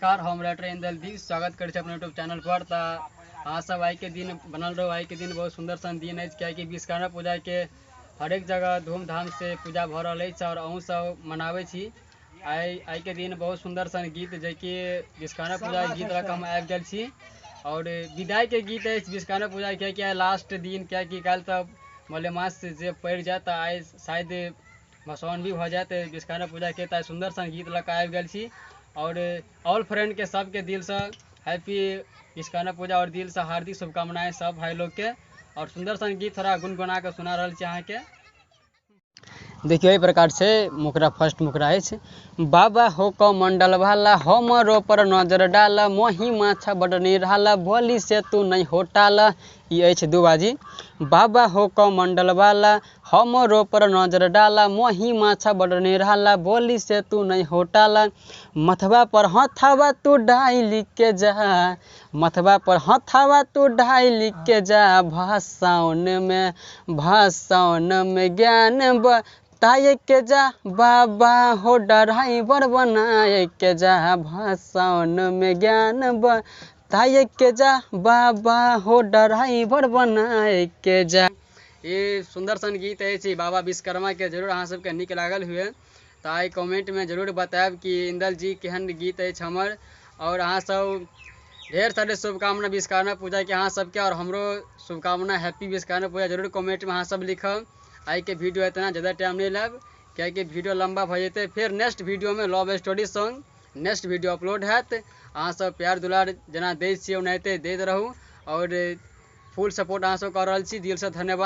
नमस्कार, हम राइटर इंदल दीप स्वागत करै छी अपना यूट्यूब चैनल पर। तऽ अहाँ सब आइ के दिन बनल रहू। आइ के दिन बहुत सुंदर सन दिन अछि, कियाकि विश्वकर्मा पूजा के हरेक जगह धूमधाम से पूजा भऽ रहल अछि और अहूँ सब मनाबै छी। आइ आइ के दिन बहुत सुंदर सन गीत जेकि विश्वकर्मा पूजा के गीत लऽ कऽ हम आबि गेल छी और विदाई के गीत अछि विश्वकर्मा पूजा के, कियाकि आइ लास्ट दिन, कियाकि काल्हि तऽ मलेमास जे पड़ि जायत तऽ आइ शायद भसौन भी भऽ जायत विश्वकर्मा पूजा के। तऽ आइ सुंदर सन गीत लऽ कऽ आबि गेल छी और ऑल फ्रेंड के सबके दिल से हैप्पी विश्वकर्मा पूजा और दिल से हार्दिक शुभकामनाएं सब भाई लोग के। और सुंदर सन गीत थोड़ा गुनगुना कऽ सुना रहल छी अहाँके। देखियौ एहि प्रकार से मुखड़ा, फर्स्ट मुखड़ा अछि। बाबा हो क मंडल वाला हमरो पर नजर डाल, मोही माछा बड निराला बोली से तू नहीं होटाल। ई अछि दू बाजी। बाबा हो क मंडल वाला हमरो पर नजर डाला, मोही माछा बड निराला बोली से तू नहीं होटाला। मथवा पर हथवा तू डाइल के जा, मथवा पर हथवा तू डाइल के जा, भसाउन में भसाउन में ज्ञान बताए के जा, बाबा हो ड्राइवर बनाए के जा, भसाउन में ज्ञान बताए के जा, बाबा हो ड्राइवर बनाए के जा। ई सुंदर सन गीत अछि बाबा विश्वकर्मा के, जरूर अहाँ सबके नीक लागल हुए तऽ आइ कमेंट में जरूर बतायब कि इंदल जी केहन गीत अछि हमर। और अहाँ सब ढेर सारे शुभकामना विश्वकर्मा पूजा के अहाँ सबके, और हमरो शुभकामना हैप्पी विश्वकर्मा पूजा जरूर कमेंट में अहाँ सब लिखब। आइ के वीडियो इतना ज़्यादा टाइम नहीं लेब, कियाकि वीडियो लंबा भऽ जेतै। फेर नेक्स्ट वीडियो में love story song next video upload हैत। अहाँ सब प्यार दुलार जेना दै छियै ओनाहिते दैत रहू और फुल सपोर्ट अहाँ सब कऽ रहल छी, दिल से धन्यवाद।